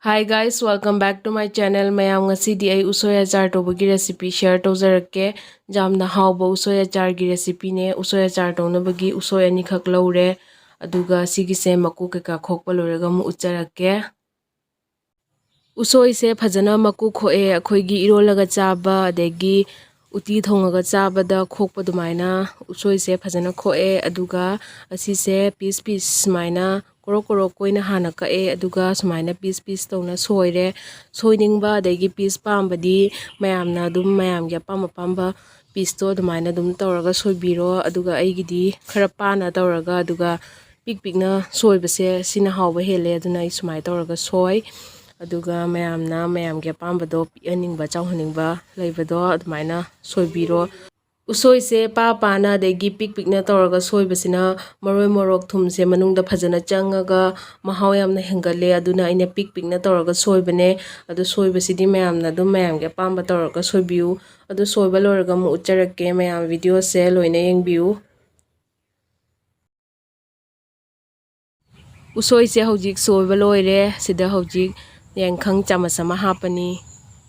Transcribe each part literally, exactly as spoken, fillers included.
Hi guys, welcome back to my channel. ꯃꯌꯥꯝ, ꯉꯁꯤꯗꯤ ꯑꯩ ꯎꯁꯣꯏ ꯑꯆꯥꯔ ꯇꯧꯕꯒꯤ recipe share ꯇꯧꯖꯔꯛꯀꯦ꯫ ꯌꯥꯝꯅ ꯍꯥꯎꯕ ꯎꯁꯣꯏ ꯑꯆꯥꯔꯒꯤ recipeꯅꯦ꯫ ꯎꯁꯣꯏ ꯑꯆꯥꯔ ꯇꯧꯅꯕꯒꯤ ꯎꯁꯣꯏ ꯑꯅꯤꯈꯛ ꯂꯧꯔꯦ꯫ ꯑꯗꯨꯒ ꯁꯤꯒꯤꯁꯦ ꯃꯀꯨ ꯀꯩꯀꯥ ꯈꯣꯛꯄ ꯂꯣꯏꯔꯒ ꯑꯃꯨꯛ ꯎꯠꯆꯔꯛꯀꯦ꯫ ꯎꯁꯣꯏꯁꯦ ꯐꯖꯅ ꯃꯀꯨ ꯈꯣꯛꯑꯦ꯫ ꯑꯩꯈꯣꯏꯒꯤ ꯏꯔꯣꯜꯂꯒ ꯆꯥꯕ, ꯑꯗꯒꯤ ꯎꯇꯤ ꯊꯣꯡꯉꯒ ꯆꯥꯕꯗ ꯈꯣꯛꯄ ꯑꯗꯨꯃꯥꯏꯅ ꯎꯁꯣꯏꯁꯦ ꯐꯖꯅ ꯈꯣꯛꯑꯦ꯫ ꯑꯗꯨꯒ ꯑꯁꯤꯁꯦ piece piece ꯁꯨꯃꯥꯏꯅ ꯀꯣꯔꯣꯛ ꯀꯣꯔꯣꯛ ꯑꯣꯏꯅ ꯍꯥꯟꯅ ꯀꯛꯑꯦ꯫ ꯑꯗꯨꯒ ꯁꯨꯃꯥꯏꯅ piece piece ꯇꯧꯅ ꯁꯣꯏꯔꯦ꯫ ꯁꯣꯏꯅꯤꯡꯕ ꯑꯗꯒꯤ piece ꯄꯥꯝꯕꯗꯤ ꯃꯌꯥꯝꯅ ꯑꯗꯨꯝ ꯃꯌꯥꯝꯒꯤ ꯑꯄꯥꯝ ꯑꯄꯥꯝꯕ pieceꯇꯣ ꯑꯗꯨꯃꯥꯏꯅ ꯑꯗꯨꯝ ꯇꯧꯔꯒ ꯁꯣꯏꯕꯤꯔꯣ꯫ ꯑꯗꯨꯒ ꯑꯩꯒꯤꯗꯤ ꯈꯔ ꯄꯥꯅ ꯇꯧꯔꯒ, ꯑꯗꯨꯒ ꯄꯤꯛ ꯄꯤꯛꯅ ꯁꯣꯏꯕꯁꯦ ꯁꯤꯅ ꯍꯥꯎꯕ ꯍꯦꯜꯂꯦ꯫ ꯑꯗꯨꯅ ꯑꯩ ꯁꯨꯃꯥꯏꯅ ꯇꯧꯔꯒ ꯁꯣꯏ꯫ ꯑꯗꯨꯒ ꯃꯌꯥꯝꯅ ꯃꯌꯥꯝꯒꯤ ꯑꯄꯥꯝꯕꯗꯣ, ꯄꯤꯛꯍꯟꯅꯤꯡꯕ ꯆꯥꯎꯍꯟꯅꯤꯡꯕ ꯂꯩꯕꯗꯣ ꯑꯗꯨꯃꯥꯏꯅ ꯁꯣꯏꯕꯤꯔꯣ꯫ ꯎꯁꯣꯏꯁꯦ ꯄꯥ ꯄꯥꯅ ꯑꯗꯒꯤ ꯄꯤꯛ ꯄꯤꯛꯅ ꯇꯧꯔꯒ ꯁꯣꯏꯕꯁꯤꯅ ꯃꯔꯣꯏ ꯃꯣꯔꯣꯛ ꯊꯨꯝꯁꯦ ꯃꯅꯨꯡꯗ ꯐꯖꯅ ꯆꯪꯉꯒ ꯃꯍꯥꯎ ꯌꯥꯝꯅ ꯍꯦꯟꯒꯠꯂꯦ꯫ ꯑꯗꯨꯅ ꯑꯩꯅ ꯄꯤꯛ ꯄꯤꯛꯅ ꯇꯧꯔꯒ ꯁꯣꯏꯕꯅꯦ꯫ ꯑꯗꯨ ꯁꯣꯏꯕꯁꯤꯗꯤ ꯃꯌꯥꯝꯅ ꯑꯗꯨꯝ ꯃꯌꯥꯝꯒꯤ ꯑꯄꯥꯝꯕ ꯇꯧꯔꯒ ꯁꯣꯏꯕꯤꯌꯨ꯫ ꯑꯗꯨ ꯁꯣꯏꯕ ꯂꯣꯏꯔꯒ ꯑꯃꯨꯛ ꯎꯠꯆꯔꯛꯀꯦ꯫ ꯃꯌꯥꯝ videoꯁꯦ ꯂꯣꯏꯅ ꯌꯦꯡꯕꯤꯌꯨ꯫ ꯎꯁꯣꯏꯁꯦ ꯍꯧꯖꯤꯛ ꯁꯣꯏꯕ ꯂꯣꯏꯔꯦ꯫ ꯁꯤꯗ ꯍꯧꯖꯤꯛ ꯌꯥꯏꯈꯪ ꯆꯥꯃꯁ ꯑꯃ ꯍꯥꯞꯄꯅꯤ,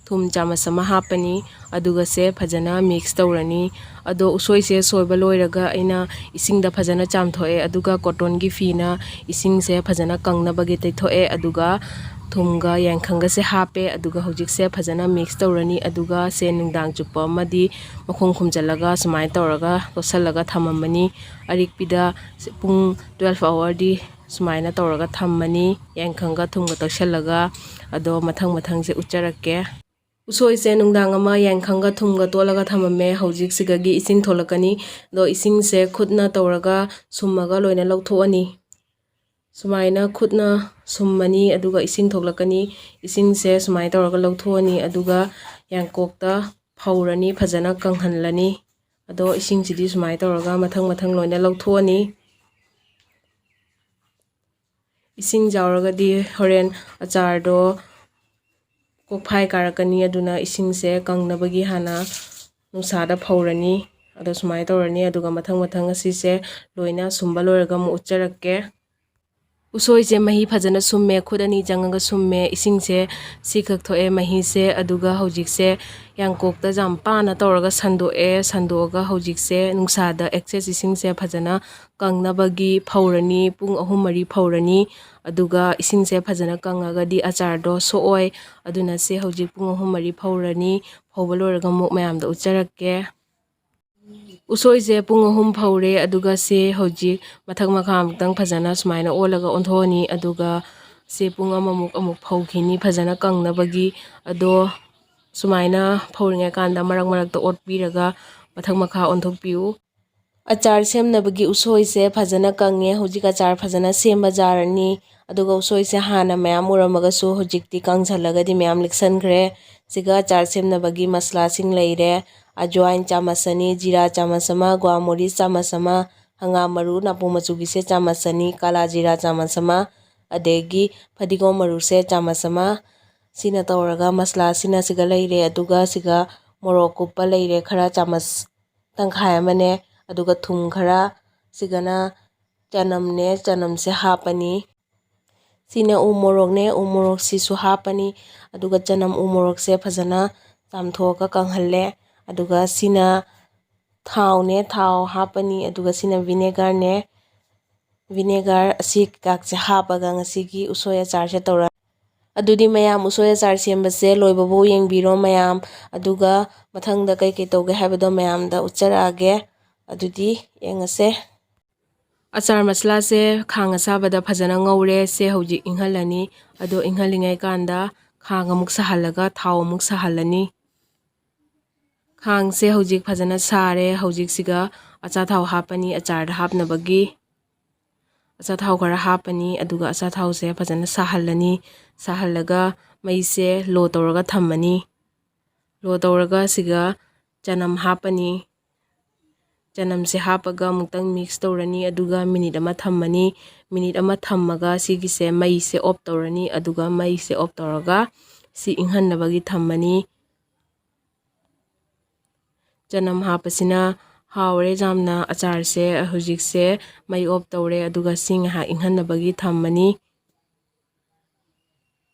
ꯊꯨꯝ ꯆꯥꯃꯁ ꯑꯃ ꯍꯥꯞꯄꯅꯤ, ꯑꯗꯨꯒꯁꯦ ꯐꯖꯅ mix ꯇꯧꯔꯅꯤ꯫ ꯑꯗꯣ ꯎꯁꯣꯏꯁꯦ ꯁꯣꯏꯕ ꯂꯣꯏꯔꯒ ꯑꯩꯅ ꯏꯁꯤꯡꯗ ꯐꯖꯅ ꯆꯥꯝꯊꯣꯛꯑꯦ, ꯑꯗꯨꯒ cottonꯒꯤ ꯐꯤꯅ ꯏꯁꯤꯡꯁꯦ ꯐꯖꯅ ꯀꯪꯅꯕꯒꯤ ꯇꯩꯊꯣꯛꯑꯦ, ꯑꯗꯨꯒ ꯊꯨꯝꯒ ꯌꯥꯏꯈꯪꯒꯁꯦ ꯍꯥꯞꯄꯦ꯫ ꯑꯗꯨꯒ ꯍꯧꯖꯤꯛꯁꯦ ꯐꯖꯅ mix ꯇꯧꯔꯅꯤ꯫ ꯑꯗꯨꯒ ꯁꯦ ꯅꯨꯡꯗꯥꯡ ꯆꯨꯞꯄ ꯑꯃꯗꯤ ꯃꯈꯨꯝ ꯈꯨꯝꯖꯤꯜꯂꯒ ꯁꯨꯃꯥꯏꯅ ꯇꯧꯔꯒ ꯇꯣꯠꯁꯜꯂꯒ ꯊꯝꯃꯝꯃꯅꯤ꯫ ꯑꯔꯤꯛꯄꯤꯗ ꯄꯨꯡ twelve hourꯗꯤ ꯁꯨꯃꯥꯏꯅ ꯇꯧꯔꯒ ꯊꯝꯃꯅꯤ, ꯌꯥꯏꯈꯪꯒ ꯊꯨꯝꯒ ꯇꯣꯠꯁꯜꯂꯒ꯫ ꯑꯗꯣ ꯃꯊꯪ ꯃꯊꯪꯁꯦ ꯎꯠꯆꯔꯛꯀꯦ꯫ ꯎꯁꯣꯏꯁꯦ ꯅꯨꯡꯗꯥꯡ ꯑꯃ ꯌꯥꯏꯈꯪꯒ ꯊꯨꯝꯒ ꯇꯣꯠꯂꯒ ꯊꯝꯃꯝꯃꯦ꯫ ꯍꯧꯖꯤꯛ ꯁꯤꯗꯒꯤ ꯏꯁꯤꯡ ꯊꯣꯛꯂꯛꯀꯅꯤ꯫ ꯑꯗꯣ ꯏꯁꯤꯡꯁꯦ ꯈꯨꯠꯅ ꯇꯧꯔꯒ ꯁꯨꯝꯃꯒ ꯂꯣꯏꯅ ꯂꯧꯊꯣꯛꯑꯅꯤ꯫ ꯁꯨꯃꯥꯏꯅ ꯈꯨꯠꯅ ꯁꯨꯝꯃꯅꯤ, ꯑꯗꯨꯒ ꯏꯁꯤꯡ ꯊꯣꯛꯂꯛꯀꯅꯤ꯫ ꯏꯁꯤꯡꯁꯦ ꯁꯨꯃꯥꯏꯅ ꯇꯧꯔꯒ ꯂꯧꯊꯣꯛꯑꯅꯤ, ꯑꯗꯨꯒ ꯌꯥꯡꯀꯣꯛꯇ ꯐꯧꯔꯅꯤ, ꯐꯖꯅ ꯀꯪꯍꯜꯂꯅꯤ꯫ ꯑꯗꯣ ꯏꯁꯤꯡꯁꯤꯗꯤ ꯁꯨꯃꯥꯏꯅ ꯇꯧꯔꯒ ꯃꯊꯪ ꯃꯊꯪ ꯂꯣꯏꯅ ꯂꯧꯊꯣꯛꯑꯅꯤ꯫ ꯏꯁꯤꯡ ꯌꯥꯎꯔꯒꯗꯤ ꯍꯣꯔꯦꯟ ꯑꯆꯥꯔꯗꯣ ꯀꯣꯛꯐꯥꯏ ꯀꯥꯔꯛꯀꯅꯤ꯫ ꯑꯗꯨꯅ ꯏꯁꯤꯡꯁꯦ ꯀꯪꯅꯕꯒꯤ ꯍꯥꯟꯅ ꯅꯨꯡꯁꯥꯗ ꯐꯧꯔꯅꯤ꯫ ꯑꯗꯣ ꯁꯨꯃꯥꯏꯅ ꯇꯧꯔꯅꯤ꯫ ꯑꯗꯨꯒ ꯃꯊꯪ ꯃꯊꯪ ꯑꯁꯤꯁꯦ ꯂꯣꯏꯅ ꯁꯨꯝꯕ ꯂꯣꯏꯔꯒ ꯑꯃꯨꯛ ꯎꯠꯆꯔꯛꯀꯦ꯫ ꯎꯁꯣꯏꯁꯦ ꯃꯍꯤ ꯐꯖꯅ ꯁꯨꯝꯃꯦ, ꯈꯨꯠ ꯑꯅꯤ ꯆꯪꯉꯒ ꯁꯨꯝꯃꯦ꯫ ꯏꯁꯤꯡꯁꯦ ꯁꯤꯈꯛ ꯊꯣꯛꯑꯦ ꯃꯍꯤꯁꯦ꯫ ꯑꯗꯨꯒ ꯍꯧꯖꯤꯛꯁꯦ ꯌꯥꯡꯀꯣꯛꯇ ꯌꯥꯝ ꯄꯥꯅ ꯇꯧꯔꯒ ꯁꯟꯗꯣꯛꯑꯦ꯫ ꯁꯟꯗꯣꯛꯑꯒ ꯍꯧꯖꯤꯛꯁꯦ ꯅꯨꯡꯁꯥꯗ excess ꯏꯁꯤꯡꯁꯦ ꯐꯖꯅ ꯀꯪꯅꯕꯒꯤ ꯐꯧꯔꯅꯤ꯫ ꯄꯨꯡ ꯑꯍꯨꯝ ꯃꯔꯤ ꯐꯧꯔꯅꯤ꯫ ꯑꯗꯨꯒ ꯏꯁꯤꯡꯁꯦ ꯐꯖꯅ ꯀꯪꯉꯒꯗꯤ ꯑꯆꯥꯔꯗꯣ ꯁꯣꯛꯑꯣꯏ꯫ ꯑꯗꯨꯅ ꯁꯦ ꯍꯧꯖꯤꯛ ꯄꯨꯡ ꯑꯍꯨꯝ ꯃꯔꯤ ꯐꯧꯔꯅꯤ꯫ ꯐꯧꯕ ꯂꯣꯏꯔꯒ ꯑꯃꯨꯛ ꯃꯌꯥꯝꯗ ꯎꯠꯆꯔꯛꯀꯦ꯫ ꯎꯁꯣꯏꯁꯦ ꯄꯨꯡ ꯑꯍꯨꯝ ꯐꯧꯔꯦ꯫ ꯑꯗꯨꯒ ꯁꯦ ꯍꯧꯖꯤꯛ ꯃꯊꯛ ꯃꯈꯥ ꯑꯃꯨꯛꯇꯪ ꯐꯖꯅ ꯁꯨꯃꯥꯏꯅ ꯑꯣꯜꯂꯒ ꯑꯣꯟꯊꯣꯛꯑꯅꯤ꯫ ꯑꯗꯨꯒ ꯁꯦ ꯄꯨꯡ ꯑꯃꯃꯨꯛ ꯑꯃꯨꯛ ꯐꯧꯈꯤꯅꯤ ꯐꯖꯅ ꯀꯪꯅꯕꯒꯤ꯫ ꯑꯗꯣ ꯁꯨꯃꯥꯏꯅ ꯐꯧꯔꯤꯉꯩ ꯀꯥꯟꯗ ꯃꯔꯛ ꯃꯔꯛꯇ ꯑꯣꯠꯄꯤꯔꯒ ꯃꯊꯛ ꯃꯈꯥ ꯑꯣꯟꯊꯣꯛꯄꯤꯌꯨ꯫ ꯑꯆꯥꯔ ꯁꯦꯝꯅꯕꯒꯤ ꯎꯁꯣꯏꯁꯦ ꯐꯖꯅ ꯀꯪꯉꯦ꯫ ꯍꯧꯖꯤꯛ ꯑꯆꯥꯔ ꯐꯖꯅ ꯁꯦꯝꯕ ꯖꯥꯔꯅꯤ꯫ ꯑꯗꯨꯒ ꯎꯁꯣꯏꯁꯦ ꯍꯥꯟꯅ ꯃꯌꯥꯝ ꯎꯔꯝꯃꯒꯁꯨ ꯍꯧꯖꯤꯛꯇꯤ ꯀꯪꯁꯜꯂꯒꯗꯤ ꯃꯌꯥꯝ ꯂꯤꯛꯁꯟꯈ꯭ꯔꯦ꯫ ꯁꯤꯒ ꯑꯆꯥꯔ ꯁꯦꯝꯅꯕꯒꯤ ꯃꯁꯂꯥꯁꯤꯡ ꯂꯩꯔꯦ꯫ ꯑꯖꯋꯥꯏꯟ ꯆꯥꯃꯁ ꯑꯅꯤ, ꯖꯤꯔꯥ ꯆꯥꯃꯁ ꯑꯃ, ꯒ꯭ꯋꯥꯃꯣꯔꯤ ꯆꯥꯃꯁ ꯑꯃ, ꯍꯪꯒꯥꯝ ꯃꯔꯨ ꯅꯥꯄꯨ ꯃꯆꯨꯒꯤꯁꯦ ꯆꯥꯃꯁ ꯑꯅꯤ, ꯀꯥꯂꯥ ꯖꯤꯔꯥ ꯆꯥꯃꯁ ꯑꯃ, ꯑꯗꯒꯤ ꯐꯗꯤꯒꯣꯝ ꯃꯔꯨꯁꯦ ꯆꯥꯃꯁ ꯑꯃ꯫ ꯁꯤꯅ ꯇꯧꯔꯒ ꯃꯁꯂꯥꯁꯤꯅ ꯁꯤꯒ ꯂꯩꯔꯦ꯫ ꯑꯗꯨꯒ ꯁꯤꯒ ꯃꯣꯔꯣꯛ ꯀꯨꯞꯄ ꯂꯩꯔꯦ ꯈꯔ ꯆꯥꯃꯁ ꯇꯪꯈꯥꯏ ꯑꯃꯅꯦ꯫ ꯑꯗꯨꯒ ꯊꯨꯝ ꯈꯔ, ꯁꯤꯒꯅ ꯆꯅꯝꯅꯦ, ꯆꯅꯝꯁꯦ ꯍꯥꯞꯄꯅꯤ꯫ ꯁꯤꯅ ꯎ ꯃꯣꯔꯣꯛꯅꯦ, ꯎ ꯃꯣꯔꯣꯛꯁꯤꯁꯨ ꯍꯥꯞꯄꯅꯤ꯫ ꯑꯗꯨꯒ ꯆꯅꯝ ꯎ ꯃꯣꯔꯣꯛꯁꯦ ꯐꯖꯅ ꯆꯥꯝꯊꯣꯛꯑꯒ ꯀꯪꯍꯜꯂꯦ꯫ ꯑꯗꯨꯒ ꯁꯤꯅ ꯊꯥꯎꯅꯦ, ꯊꯥꯎ ꯍꯥꯞꯄꯅꯤ꯫ ꯑꯗꯨꯒ ꯁꯤꯅ ꯚꯤꯅꯦꯒꯔꯅꯦ, ꯚꯤꯅꯦꯒꯔ ꯑꯁꯤ ꯀꯩꯀꯥꯁꯦ ꯍꯥꯞꯄꯒ ꯉꯁꯤꯒꯤ ꯎꯁꯣꯏ ꯑꯆꯥꯔꯁꯦ ꯇꯧꯔ-, ꯑꯗꯨꯗꯤ ꯃꯌꯥꯝ ꯎꯁꯣꯏ ꯑꯆꯥꯔ ꯁꯦꯝꯕꯁꯦ ꯂꯣꯏꯕꯐꯥꯎ ꯌꯦꯡꯕꯤꯔꯣ ꯃꯌꯥꯝ꯫ ꯑꯗꯨꯒ ꯃꯊꯪꯗ ꯀꯩꯀꯩ ꯇꯧꯒꯦ ꯍꯥꯏꯕꯗꯣ ꯃꯌꯥꯝꯗ ꯎꯠꯆꯔꯛꯑꯒꯦ꯫ ꯑꯗꯨꯗꯤ ꯌꯦꯡꯉꯁꯦ꯫ ꯑꯆꯥꯔ ꯃꯁꯂꯥꯁꯦ ꯈꯥꯡ ꯑꯁꯥꯕꯗ ꯐꯖꯅ ꯉꯧꯔꯦ꯫ ꯁꯦ ꯍꯧꯖꯤꯛ ꯏꯪꯍꯜꯂꯅꯤ꯫ ꯑꯗꯣ ꯏꯪꯍꯜꯂꯤꯉꯩ ꯀꯥꯟꯗ ꯈꯥꯡ ꯑꯃꯨꯛ ꯁꯥꯍꯜꯂꯒ ꯊꯥꯎ ꯑꯃꯨꯛ ꯁꯥꯍꯜꯂꯅꯤ꯫ ꯈꯥꯡꯁꯦ ꯍꯧꯖꯤꯛ ꯐꯖꯅ ꯁꯥꯔꯦ꯫ ꯍꯧꯖꯤꯛꯁꯤꯒ ꯑꯆꯥꯊꯥꯎ ꯍꯥꯞꯄꯅꯤ, ꯑꯆꯥꯔꯗ ꯍꯥꯞꯅꯕꯒꯤ꯫ ꯑꯆꯥꯊꯥꯎ ꯈꯔ ꯍꯥꯞꯄꯅꯤ꯫ ꯑꯗꯨꯒ ꯑꯆꯥꯊꯥꯎꯁꯦ ꯐꯖꯅ ꯁꯥꯍꯜꯂꯅꯤ꯫ ꯁꯥꯍꯜꯂꯒ ꯃꯩꯁꯦ low ꯇꯧꯔꯒ ꯊꯝꯃꯅꯤ꯫ Low ꯇꯧꯔꯒ ꯁꯤꯒ ꯆꯅꯝ ꯍꯥꯞꯄꯅꯤ꯫ ꯆꯅꯝꯁꯦ ꯍꯥꯞꯄꯒ ꯑꯃꯨꯛꯇꯪ mix ꯇꯧꯔꯅꯤ꯫ ꯑꯗꯨꯒ minute ꯑꯃ ꯊꯝꯃꯅꯤ꯫ Minute ꯑꯃ ꯊꯝꯃꯒ ꯁꯤꯒꯤꯁꯦ ꯃꯩꯁꯦ off ꯇꯧꯔꯅꯤ꯫ ꯑꯗꯨꯒ ꯃꯩꯁꯦ off ꯇꯧꯔꯒ ꯁꯤ ꯏꯪꯍꯟꯅꯕꯒꯤ ꯊꯝꯃꯅꯤ꯫ ꯆꯅꯝ ꯍꯥꯞꯄꯁꯤꯅ ꯍꯥꯎꯔꯦ ꯌꯥꯝꯅ ꯑꯆꯥꯔꯁꯦ꯫ ꯍꯧꯖꯤꯛꯁꯦ ꯃꯩ off ꯇꯧꯔꯦ, ꯑꯗꯨꯒ ꯁꯤ ꯉꯥꯏꯍꯥꯛ ꯏꯪꯍꯟꯅꯕꯒꯤ ꯊꯝꯃꯅꯤ꯫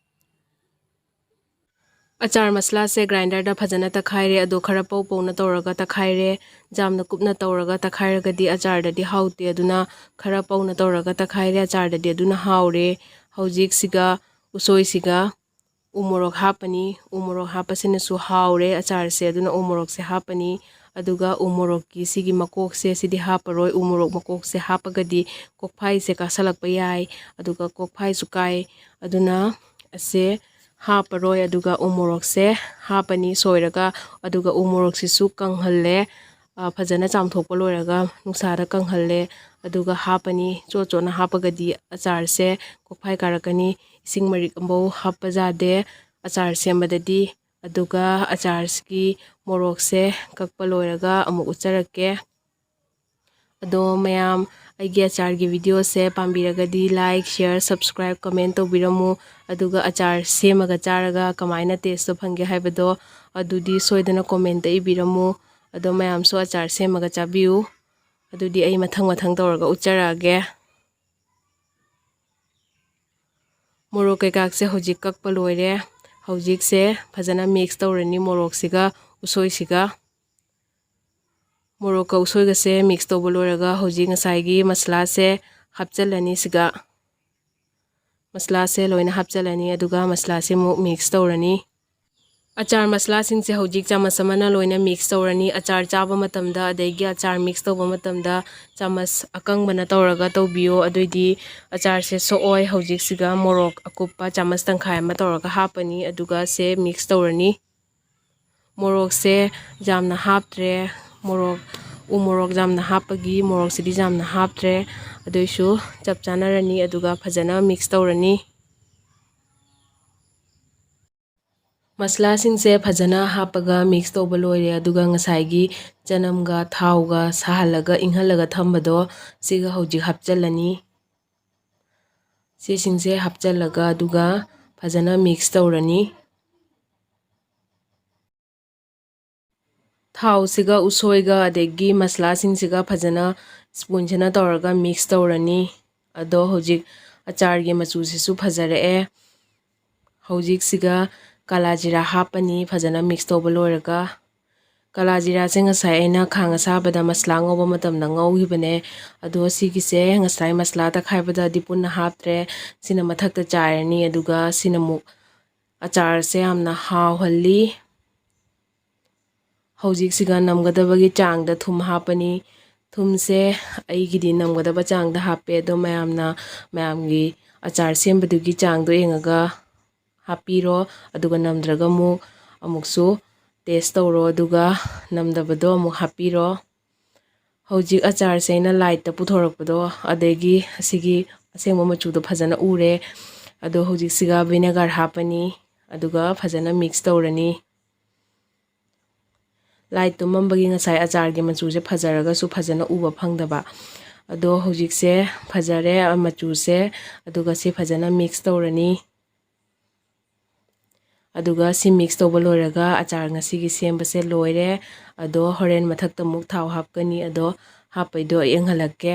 ꯑꯆꯥꯔ ꯃꯁꯂꯥꯁꯦ grinderꯗ ꯐꯖꯅ ꯇꯛꯈꯥꯏꯔꯦ꯫ ꯑꯗꯣ ꯈꯔ ꯄꯧ ꯄꯧꯅ ꯇꯧꯔꯒ ꯇꯛꯈꯥꯏꯔꯦ꯫ ꯌꯥꯝꯅ ꯀꯨꯞꯅ ꯇꯧꯔꯒ ꯇꯛꯈꯥꯏꯔꯒꯗꯤ ꯑꯆꯥꯔꯗꯗꯤ ꯍꯥꯎꯇꯦ꯫ ꯑꯗꯨꯅ ꯈꯔ ꯄꯧꯅ ꯇꯧꯔꯒ ꯇꯛꯈꯥꯏꯔꯦ꯫ ꯑꯆꯥꯔꯗꯗꯤ ꯑꯗꯨꯅ ꯍꯥꯎꯔꯦ꯫ ꯍꯧꯖꯤꯛꯁꯤꯒ ꯎꯁꯣꯏꯁꯤꯒ ꯎ ꯃꯣꯔꯣꯛ ꯍꯥꯞꯄꯅꯤ꯫ ꯎ ꯃꯣꯔꯣꯛ ꯍꯥꯞꯄꯁꯤꯅꯁꯨ ꯍꯥꯎꯔꯦ ꯑꯆꯥꯔꯁꯦ꯫ ꯑꯗꯨꯅ ꯎ ꯃꯣꯔꯣꯛꯁꯦ ꯍꯥꯞꯄꯅꯤ꯫ ꯑꯗꯨꯒ ꯎ ꯃꯣꯔꯣꯛꯀꯤ ꯁꯤꯒꯤ ꯃꯀꯣꯛꯁꯦ ꯁꯤꯗꯤ ꯍꯥꯞꯄꯔꯣꯏ꯫ ꯎ ꯃꯣꯔꯣꯛ ꯃꯀꯣꯛꯁꯦ ꯍꯥꯞꯄꯒꯗꯤ ꯀꯣꯛꯐꯥꯏꯁꯦ ꯀꯥꯁꯜꯂꯛꯄ ꯌꯥꯏ, ꯑꯗꯨꯒ ꯀꯣꯛꯐꯥꯏꯁꯨ ꯀꯥꯏ꯫ ꯑꯗꯨꯅ ꯑꯁꯦ ꯍꯥꯞꯄꯔꯣꯏ꯫ ꯑꯗꯨꯒ ꯎ ꯃꯣꯔꯣꯛꯁꯦ ꯍꯥꯞꯄꯅꯤ ꯁꯣꯏꯔꯒ꯫ ꯑꯗꯨꯒ ꯎ ꯃꯣꯔꯣꯛꯁꯤꯁꯨ ꯀꯪꯍꯜꯂꯦ꯫ ꯑ, ꯐꯖꯅ ꯆꯥꯝꯊꯣꯛꯄ ꯂꯣꯏꯔꯒ ꯅꯨꯡꯁꯥꯗ ꯀꯪꯍꯜꯂꯦ꯫ ꯑꯗꯨꯒ ꯍꯥꯞꯄꯅꯤ꯫ ꯆꯣꯠ ꯆꯣꯠꯅ ꯍꯥꯞꯄꯒꯗꯤ ꯑꯆꯥꯔꯁꯦ ꯀꯣꯛꯐꯥꯏ ꯀꯥꯔꯛꯀꯅꯤ꯫ ꯏꯁꯤꯡ ꯃꯔꯤꯛ ꯑꯃꯐꯥꯎ ꯍꯥꯞꯄ ꯌꯥꯗꯦ ꯑꯆꯥꯔ ꯁꯦꯝꯕꯗꯗꯤ꯫ ꯑꯗꯨꯒ ꯑꯆꯥꯔꯁꯤꯒꯤ ꯃꯣꯔꯣꯛꯁꯦ ꯀꯛꯄ ꯂꯣꯏꯔꯒ ꯑꯃꯨꯛ ꯎꯠꯆꯔꯛꯀꯦ꯫ ꯑꯗꯣ ꯃꯌꯥꯝ, ꯑꯩꯒꯤ ꯑꯆꯥꯔꯒꯤ videoꯁꯦ ꯄꯥꯝꯕꯤꯔꯒꯗꯤ like, share, subscribe, comment ꯇꯧꯕꯤꯔꯝꯃꯨ꯫ ꯑꯗꯨꯒ ꯑꯆꯥꯔ ꯁꯦꯝꯃꯒ ꯆꯥꯔꯒ ꯀꯃꯥꯏꯅ tasteꯇꯣ ꯐꯪꯒꯦ ꯍꯥꯏꯕꯗꯣ ꯑꯗꯨꯗꯤ ꯁꯣꯏꯗꯅ commentꯇ ꯏꯕꯤꯔꯝꯃꯨ꯫ ꯑꯗꯣ ꯃꯌꯥꯝꯁꯨ ꯑꯆꯥꯔ ꯁꯦꯝꯃꯒ ꯆꯥꯕꯤꯌꯨ꯫ ꯑꯗꯨꯗꯤ ꯑꯩ ꯃꯊꯪ ꯃꯊꯪ ꯇꯧꯔꯒ ꯎꯠꯆꯔꯛꯑꯒꯦ꯫ ꯃꯣꯔꯣꯛ ꯀꯩꯀꯥꯁꯦ ꯍꯧꯖꯤꯛ ꯀꯛꯄ ꯂꯣꯏꯔꯦ꯫ ꯍꯧꯖꯤꯛꯁꯦ ꯐꯖꯅ mix ꯇꯧꯔꯅꯤ ꯃꯣꯔꯣꯛꯁꯤꯒ ꯎꯁꯣꯏꯁꯤꯒ꯫ ꯃꯣꯔꯣꯛꯀ ꯎꯁꯣꯏꯒꯁꯦ mix ꯇꯧꯕ ꯂꯣꯏꯔꯒ ꯍꯧꯖꯤꯛ ꯉꯁꯥꯏꯒꯤ ꯃꯁꯂꯥꯁꯦ ꯍꯥꯞꯆꯤꯜꯂꯅꯤ ꯁꯤꯒ꯫ ꯃꯁꯂꯥꯁꯦ ꯂꯣꯏꯅ ꯍꯥꯞꯆꯤꯜꯂꯅꯤ, ꯑꯗꯨꯒ ꯃꯁꯂꯥꯁꯦ ꯑꯃꯨꯛ mix ꯇꯧꯔꯅꯤ꯫ ꯑꯆꯥꯔ ꯃꯁꯂꯥꯁꯤꯡꯁꯦ ꯍꯧꯖꯤꯛ ꯆꯥꯃꯁ ꯑꯃꯅ ꯂꯣꯏꯅ mix ꯇꯧꯔꯅꯤ꯫ ꯑꯆꯥꯔ ꯆꯥꯕ ꯃꯇꯝꯗ, ꯑꯗꯒꯤ ꯑꯆꯥꯔ mix ꯇꯧꯕ ꯃꯇꯝꯗ ꯆꯥꯃꯁ ꯑꯀꯪꯕꯅ ꯇꯧꯔꯒ ꯇꯧꯕꯤꯌꯣ꯫ ꯑꯗꯨꯑꯣꯏꯗꯤ ꯑꯆꯥꯔꯁꯦ ꯁꯣꯛꯑꯣꯏ꯫ ꯍꯧꯖꯤꯛꯁꯤꯒ ꯃꯣꯔꯣꯛ ꯑꯀꯨꯞꯄ ꯆꯥꯃꯁ ꯇꯪꯈꯥꯏ ꯑꯃ ꯇꯧꯔꯒ ꯍꯥꯞꯄꯅꯤ, ꯑꯗꯨꯒ ꯁꯦ mix ꯇꯧꯔꯅꯤ꯫ ꯃꯣꯔꯣꯛꯁꯦ ꯌꯥꯝꯅ ꯍꯥꯞꯇ꯭ꯔꯦ, ꯃꯣꯔꯣꯛ, ꯎ ꯃꯣꯔꯣꯛ ꯌꯥꯝꯅ ꯍꯥꯞꯄꯒꯤ ꯃꯣꯔꯣꯛꯁꯤꯗꯤ ꯌꯥꯝꯅ ꯍꯥꯞꯇ꯭ꯔꯦ꯫ ꯑꯗꯨꯏꯁꯨ ꯆꯞ ꯆꯥꯅꯔꯅꯤ, ꯑꯗꯨꯒ ꯐꯖꯅ mix ꯇꯧꯔꯅꯤ꯫ ꯃꯁꯂꯥꯁꯤꯡꯁꯦ ꯐꯖꯅ ꯍꯥꯞꯄꯒ mix ꯇꯧꯕ ꯂꯣꯏꯔꯦ, ꯑꯗꯨꯒ ꯉꯁꯥꯏꯒꯤ ꯆꯅꯝꯒ ꯊꯥꯎꯒ ꯁꯥꯍꯜꯂꯒ ꯏꯪꯍꯜꯂꯒ ꯊꯝꯕꯗꯣ ꯁꯤꯒ ꯍꯧꯖꯤꯛ ꯍꯥꯞꯆꯤꯜꯂꯅꯤ꯫ ꯁꯤꯁꯤꯡꯁꯦ ꯍꯥꯞꯆꯤꯜꯂꯒ ꯑꯗꯨꯒ ꯐꯖꯅ mix ꯇꯧꯔꯅꯤ꯫ ꯊꯥꯎꯁꯤꯒ ꯎꯁꯣꯏꯒ ꯑꯗꯒꯤ ꯃꯁꯂꯥꯁꯤꯡꯁꯤꯒ ꯐꯖꯅ ꯁ꯭ꯄꯨꯟꯁꯤꯅ ꯇꯧꯔꯒ ꯃꯤꯛꯁ ꯇꯧꯔꯅꯤ꯫ ꯑꯗꯣ ꯍꯧꯖꯤꯛ ꯑꯆꯥꯔꯒꯤ ꯃꯆꯨꯁꯤꯁꯨ ꯐꯖꯔꯛꯑꯦ꯫ ꯍꯧꯖꯤꯛꯁꯤꯒ ꯀꯥꯂꯥ ꯖꯤꯔꯥ ꯍꯥꯞꯄꯅꯤ꯫ ꯐꯖꯅ ꯃꯤꯛꯁ ꯇꯧꯕ ꯂꯣꯏꯔꯒ, ꯀꯥꯂꯥ ꯖꯤꯔꯥꯁꯦ ꯉꯁꯥꯏ ꯑꯩꯅ ꯈꯥꯡ ꯑꯁꯥꯕꯗ ꯃꯁꯂꯥ ꯉꯧꯕ ꯃꯇꯝꯗ ꯉꯧꯈꯤꯕꯅꯦ꯫ ꯑꯗꯣ ꯁꯤꯒꯤꯁꯦ ꯉꯁꯥꯏ ꯃꯁꯂꯥ ꯇꯛꯈꯥꯏꯕꯗꯗꯤ ꯄꯨꯟꯅ ꯍꯥꯞꯇ꯭ꯔꯦ꯫ ꯁꯤꯅ ꯃꯊꯛꯇ ꯆꯥꯏꯔꯅꯤ, ꯑꯗꯨꯒ ꯁꯤꯅ ꯑꯃꯨꯛ ꯑꯆꯥꯔꯁꯦ ꯌꯥꯝꯅ ꯍꯥꯎꯍꯜꯂꯤ꯫ ꯍꯧꯖꯤꯛꯁꯤꯒ ꯅꯝꯒꯗꯕꯒꯤ ꯆꯥꯡꯗ ꯊꯨꯝ ꯍꯥꯞꯄꯅꯤ꯫ ꯊꯨꯝꯁꯦ ꯑꯩꯒꯤꯗꯤ ꯅꯝꯒꯗꯕ ꯆꯥꯡꯗ ꯍꯥꯞꯄꯦ, ꯑꯗꯣ ꯃꯌꯥꯝꯅ ꯃꯌꯥꯝꯒꯤ ꯑꯆꯥꯔ ꯁꯦꯝꯕꯗꯨꯒꯤ ꯆꯥꯡꯗꯣ ꯌꯦꯡꯉꯒ ꯍꯥꯞꯄꯤꯔꯣ꯫ ꯑꯗꯨꯒ ꯅꯝꯗ꯭ꯔꯒ ꯑꯃꯨꯛ, ꯑꯃꯨꯛꯁꯨ ꯇꯦꯁ ꯇꯧꯔꯣ, ꯑꯗꯨꯒ ꯅꯝꯗꯕꯗꯣ ꯑꯃꯨꯛ ꯍꯥꯞꯄꯤꯔꯣ꯫ ꯍꯧꯖꯤꯛ ꯑꯆꯥꯔꯁꯦ ꯑꯩꯅ ꯂꯥꯏꯠꯇ ꯄꯨꯊꯣꯔꯛꯄꯗꯣ, ꯑꯗꯒꯤ ꯑꯁꯤꯒꯤ ꯑꯁꯦꯡꯕ ꯃꯆꯨꯗꯣ ꯐꯖꯅ ꯎꯔꯦ꯫ ꯑꯗꯣ ꯍꯧꯖꯤꯛꯁꯤꯒ ꯚꯤꯅꯦꯒꯔ ꯍꯥꯞꯄꯅꯤ, ꯑꯗꯨꯒ ꯐꯖꯅ ꯃꯤꯛꯁ ꯇꯧꯔꯅꯤ꯫ ꯂꯥꯏꯠꯇꯣ ꯃꯝꯕꯒꯤ ꯉꯁꯥꯏ ꯑꯆꯥꯔꯒꯤ ꯃꯆꯨꯁꯦ ꯐꯖꯔꯒꯁꯨ ꯐꯖꯅ ꯎꯕ ꯐꯪꯗꯕ꯫ ꯑꯗꯣ ꯍꯧꯖꯤꯛꯁꯦ ꯐꯖꯔꯦ ꯃꯆꯨꯁꯦ, ꯑꯗꯨꯒ ꯁꯤ ꯐꯖꯅ ꯃꯤꯛꯁ ꯇꯧꯔꯅꯤ꯫ ꯑꯗꯨꯒ ꯁꯤ ꯃꯤꯛꯁ ꯇꯧꯕ ꯂꯣꯏꯔꯒ ꯑꯆꯥꯔ ꯉꯁꯤꯒꯤ ꯁꯦꯝꯕꯁꯦ ꯂꯣꯏꯔꯦ꯫ ꯑꯗꯣ ꯍꯣꯔꯦꯟ ꯃꯊꯛꯇ ꯑꯃꯨꯛ ꯊꯥꯎ ꯍꯥꯞꯀꯅꯤ, ꯑꯗꯣ ꯍꯥꯞꯄꯩꯗꯣ ꯑꯩ ꯌꯦꯡꯍꯜꯂꯛꯀꯦ꯫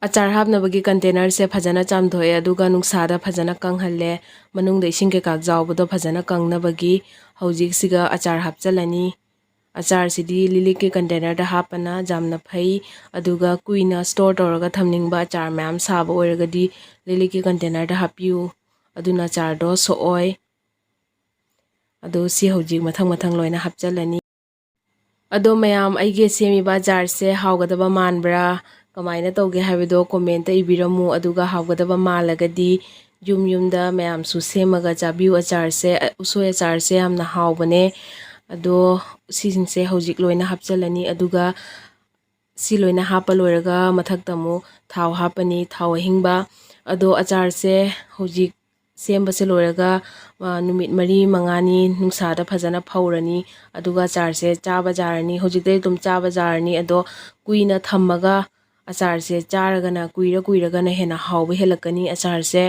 ꯑꯆꯥꯔ ꯍꯥꯞꯅꯕꯒꯤ ꯀꯟꯇꯦꯅꯔꯁꯦ ꯐꯖꯅ ꯆꯥꯝꯊꯣꯛꯑꯦ, ꯑꯗꯨꯒ ꯅꯨꯡꯁꯥꯗ ꯐꯖꯅ ꯀꯪꯍꯜꯂꯦ꯫ ꯃꯅꯨꯡꯗ ꯏꯁꯤꯡ ꯀꯩꯀꯥ ꯌꯥꯎꯕꯗꯣ ꯐꯖꯅ ꯀꯪꯅꯕꯒꯤ ꯍꯧꯖꯤꯛꯁꯤꯒ ꯑꯆꯥꯔ ꯍꯥꯞꯆꯤꯜꯂꯅꯤ꯫ ꯑꯆꯥꯔꯁꯤꯗꯤ ꯂꯤꯛꯂꯤꯛꯀꯤ ꯀꯟꯇꯦꯅꯔꯗ ꯍꯥꯞꯄꯅ ꯌꯥꯝꯅ ꯐꯩ, ꯑꯗꯨꯒ ꯀꯨꯏꯅ ꯁ꯭ꯇꯣꯔ ꯇꯧꯔꯒ ꯊꯝꯅꯤꯡꯕ ꯑꯆꯥꯔ ꯃꯌꯥꯝ ꯁꯥꯕ ꯑꯣꯏꯔꯒꯗꯤ ꯂꯤꯛꯂꯤꯛꯀꯤ ꯀꯟꯇꯦꯅꯔꯗ ꯍꯥꯞꯄꯤꯌꯨ, ꯑꯗꯨꯅ ꯑꯆꯥꯔꯗꯣ ꯁꯣꯛꯑꯣꯏ꯫ ꯑꯗꯣ ꯁꯤ ꯍꯧꯖꯤꯛ ꯃꯊꯪ ꯃꯊꯪ ꯂꯣꯏꯅ ꯍꯥꯞꯆꯤꯜꯂꯅꯤ꯫ ꯑꯗꯣ ꯃꯌꯥꯝ, ꯑꯩꯒꯤ ꯁꯦꯝꯃꯤꯕ ꯑꯆꯥꯔꯁꯦ ꯍꯥꯎꯒꯗꯕ ꯃꯥꯟꯕ꯭ꯔꯥ, ꯀꯃꯥꯏꯅ ꯇꯧꯒꯦ ꯍꯥꯏꯕꯗꯣ ꯀꯣꯃꯦꯟꯇ ꯏꯕꯤꯔꯝꯃꯨ꯫ ꯑꯗꯨꯒ ꯍꯥꯎꯒꯗꯕ ꯃꯥꯜꯂꯒꯗꯤ ꯌꯨꯝ ꯌꯨꯝꯗ ꯃꯌꯥꯝꯁꯨ ꯁꯦꯝꯃꯒ ꯆꯥꯕꯤꯌꯨ꯫ ꯑꯆꯥꯔꯁꯦ, ꯎꯁꯣꯏ ꯑꯆꯥꯔꯁꯦ ꯌꯥꯝꯅ ꯍꯥꯎꯕꯅꯦ꯫ ꯑꯗꯣ ꯁꯤꯁꯤꯡꯁꯦ ꯍꯧꯖꯤꯛ ꯂꯣꯏꯅ ꯍꯥꯞꯆꯤꯜꯂꯅꯤ꯫ ꯑꯗꯨꯒ ꯁꯤ ꯂꯣꯏꯅ ꯍꯥꯞꯄ ꯂꯣꯏꯔꯒ ꯃꯊꯛꯇ ꯑꯃꯨꯛ ꯊꯥꯎ ꯍꯥꯞꯄꯅꯤ, ꯊꯥꯎ ꯑꯍꯤꯡꯕ꯫ ꯑꯗꯣ ꯑꯆꯥꯔꯁꯦ ꯍꯧꯖꯤꯛ ꯁꯦꯝꯕꯁꯦ ꯂꯣꯏꯔꯒ, ꯑ, ꯅꯨꯃꯤꯠ ꯃꯔꯤ ꯃꯉꯥꯅꯤ ꯅꯨꯡꯁꯥꯗ ꯐꯖꯅ ꯐꯧꯔꯅꯤ꯫ ꯑꯗꯨꯒ ꯑꯆꯥꯔꯁꯦ ꯆꯥꯕ ꯌꯥꯔꯅꯤ꯫ ꯍꯧꯖꯤꯛꯇꯩ ꯑꯗꯨꯝ ꯆꯥꯕ ꯌꯥꯔꯅꯤ꯫ ꯑꯗꯣ ꯀꯨꯏꯅ ꯊꯝꯃꯒ ꯑꯆꯥꯔꯁꯦ ꯆꯥꯔꯒꯅ, ꯀꯨꯏꯔ ꯀꯨꯏꯔꯒꯅ ꯍꯦꯟꯅ ꯍꯥꯎꯕ ꯍꯦꯜꯂꯛꯀꯅꯤ ꯑꯆꯥꯔꯁꯦ꯫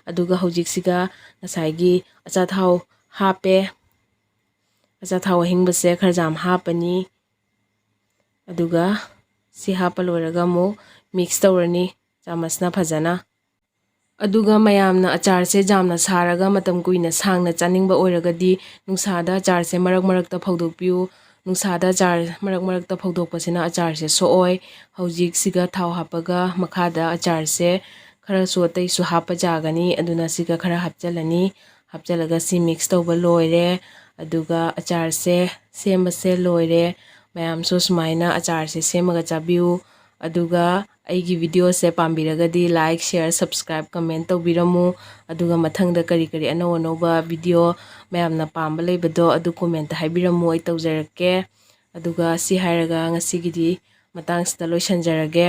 ꯑꯗꯨꯒ ꯍꯧꯖꯤꯛꯁꯤꯒ ꯉꯁꯥꯏꯒꯤ ꯑꯆꯥꯊꯥꯎ ꯍꯥꯞꯄꯦ꯫ ꯑꯆꯥꯊꯥꯎ ꯑꯍꯤꯡꯕꯁꯦ ꯈꯔ ꯌꯥꯝ ꯍꯥꯞꯄꯅꯤ꯫ ꯑꯗꯨꯒ ꯁꯤ ꯍꯥꯞꯄ ꯂꯣꯏꯔꯒ ꯑꯃꯨꯛ mix ꯇꯧꯔꯅꯤ ꯆꯥꯃꯁꯅ ꯐꯖꯅ꯫ ꯑꯗꯨꯒ ꯃꯌꯥꯝꯅ ꯑꯆꯥꯔꯁꯦ ꯌꯥꯝꯅ ꯁꯥꯔꯒ ꯃꯇꯝ ꯀꯨꯏꯅ ꯁꯥꯡꯅ ꯆꯥꯅꯤꯡꯕ ꯑꯣꯏꯔꯒꯗꯤ ꯅꯨꯡꯁꯥꯗ ꯑꯆꯥꯔꯁꯦ ꯃꯔꯛ ꯃꯔꯛꯇ ꯐꯧꯗꯣꯛꯄꯤꯌꯨ꯫ ꯅꯨꯡꯁꯥꯗ ꯑꯆꯥꯔ ꯃꯔꯛ ꯃꯔꯛꯇ ꯐꯧꯗꯣꯛꯄꯁꯤꯅ ꯑꯆꯥꯔꯁꯦ ꯁꯣꯛꯑꯣꯏ꯫ ꯍꯧꯖꯤꯛ ꯁꯤꯒ ꯊꯥꯎ ꯍꯥꯞꯄꯒ ꯃꯈꯥꯗ ꯑꯆꯥꯔꯁꯦ ꯈꯔꯁꯨ ꯑꯇꯩꯁꯨ ꯍꯥꯞꯄ ꯌꯥꯒꯅꯤ꯫ ꯑꯗꯨꯅ ꯁꯤꯒ ꯈꯔ ꯍꯥꯞꯆꯤꯜꯂꯅꯤ꯫ ꯍꯥꯞꯆꯤꯜꯂꯒ ꯁꯤ mix ꯇꯧꯕ ꯂꯣꯏꯔꯦ꯫ ꯑꯗꯨꯒ ꯑꯆꯥꯔꯁꯦ ꯁꯦꯝꯕꯁꯦ ꯂꯣꯏꯔꯦ꯫ ꯃꯌꯥꯝꯁꯨ ꯁꯨꯃꯥꯏꯅ ꯑꯆꯥꯔꯁꯦ ꯁꯦꯝꯃꯒ ꯆꯥꯕꯤꯌꯨ꯫ ꯑꯗꯨꯒ ꯑꯩꯒꯤ videoꯁꯦ ꯄꯥꯝꯕꯤꯔꯒꯗꯤ like, share, subscribe, comment ꯇꯧꯕꯤꯔꯝꯃꯨ꯫ ꯑꯗꯨꯒ ꯃꯊꯪꯗ ꯀꯔꯤ ꯀꯔꯤ ꯑꯅꯧ ꯑꯅꯧꯕ video ꯃꯌꯥꯝꯅ ꯄꯥꯝꯕ ꯂꯩꯕꯗꯣ ꯑꯗꯨ commentꯇ ꯍꯥꯏꯕꯤꯔꯝꯃꯨ, ꯑꯩ ꯇꯧꯖꯔꯛꯀꯦ꯫ ꯑꯗꯨꯒ ꯁꯤ ꯍꯥꯏꯔꯒ ꯉꯁꯤꯒꯤꯗꯤ ꯃꯇꯥꯡꯁꯤꯗ ꯂꯣꯏꯁꯤꯟꯖꯔꯒꯦ꯫